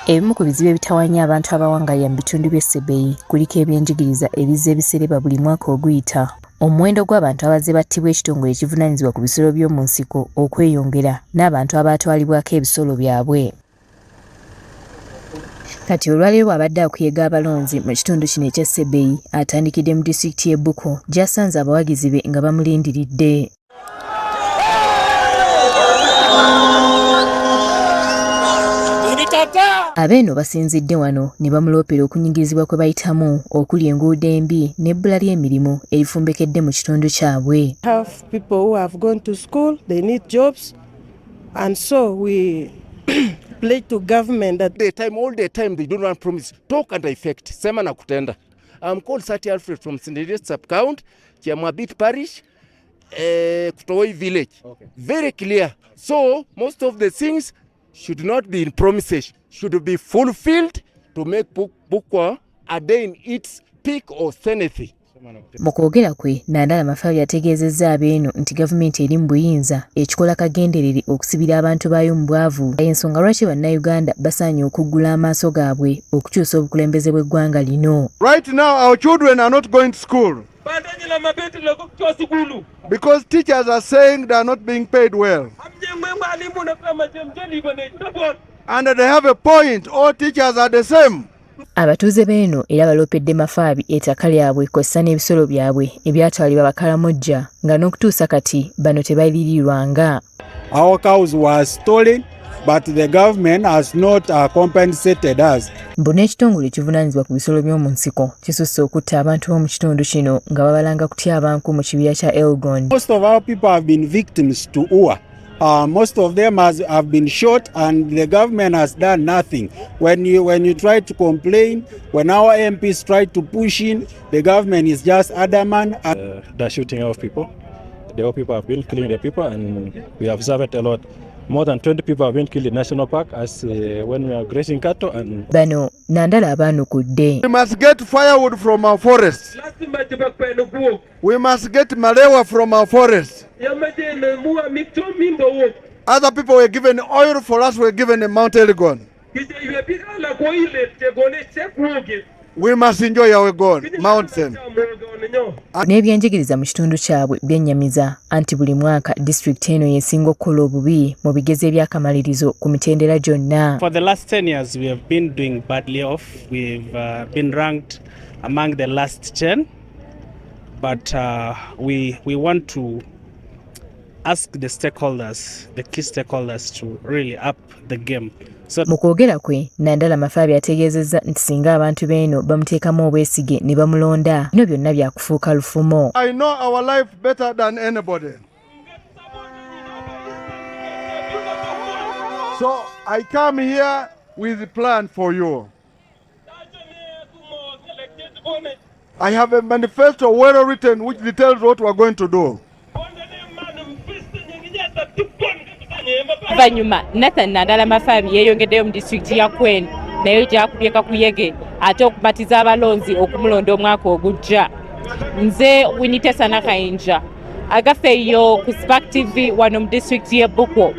Ebimu ku bizibu ebitawaanya abantu abawangalira mu bitundu by'e Sebei kuliko ebyenjigiriza ebizze bisereba buli mwaka oguyita, omuwendo gw'abantu abazze battibwa ekitongole ekivunaanyizibwa ku bisolo by'omu nsiko okweyongera n'abantu abaatwalibwako ebisolo byabwe. Kati olwaleero bw'abadde akuyega abalonzi mu kitundu kino ekya Sebei atandikidde mu disitulikiti y'e Bukwo gy'asanze abawagizi be nga bamulindiridde. Abeeno basinzidde wano ne bamuloopera okunyigirizibwa kwe bayitamu okuli enguudo embi n'ebbula ly'emirimu erifumbekedde mu kitundu kyabwe. Have people who have gone to school, they need jobs, and so we pledge to government that the time, all the time they don't want promise, talk and effect, sema na kutenda. I'm called Sati Alfred from Sindiri sub-county, Kiamwabit parish, Kutowoi village. Okay. Very clear. So most of the things should not be in promises, should be fulfilled to make Bukwo attain its peak or zenith. Mu kwogera kwe, Nandala Mafabi ategeezezza abeeno nti gavumenti eri mu buyinza ekikola kagenderere okusibira abantu baayo mu bwavu, ensonga lwaki Bannayuganda basaanye okuggula amaaso gaabwe okukyusa obukulembeze bw'eggwanga lino. Right now our children are not going to school because teachers are saying they are not being paid well. And they have a point, all teachers are the same. Abatuuze b'eno era baloopedde Mafaabi ettaka lyabwe kw'ossa n'ebisolo byabwe ebyatwalibwa Bakalamojja nga n'okutuusa kati bano tebaliriirwanga. Our cows were stolen, but the government has not compensated us. Mbu n'ekitongole ekivunaanyizibwa ku bisolo by'omu nsiko kisusse okutta abantu b'omu kitundu kino nga babalanga kutya abantu mu kibira kya Elgon. Most of our people have been victims to UA. Most of them have been shot and the government has done nothing. When you try to complain, when our MPs try to push in, the government is just adamant. They're shooting off people. The old people have been killing the people and we have observed a lot. More than 20 people have been killed in National Park as when we are grazing cattle and Bano Nandala abaanukudde. We must get firewood from our forests. We must get malewa from our forests. Other people were given oil, for us were given a Mount Elgon. We must enjoy our Elgon mountain. N'ebyenjigiriza mu kitundu kyabwe byennyamiza anti buli mwaka disitulikiti eno y'esinga okukola obubi mu bigezo ebyakamalirizo ku mitendera gyonna. For the last 10 years, we have been doing badly off. We've been ranked among the last 10. But we want to ask the stakeholders, the key stakeholders, to really up the game. So Mu kwogera kwe, Nandala Mafaabi ategeezezza nti singa abantu b'eno bamuteekamu obwesige ne bamulonda, bino byonna byakufuuka lufumo. I know our life better than anybody. So I come here with a plan for you. I have a manifesto well written which details what we are going to do. Oluvannyuma Nathan Nandala Mafabi yeeyongeddeyo mu disitulikiti ya Kween naye gyakubye kakuyege ate okumatiza abalonzi okumulonda omwaka ogujja. Nze Winitesa Nakayinja agafeeyo ku Spark TV wano mu disitulikiti y'e Bukwo.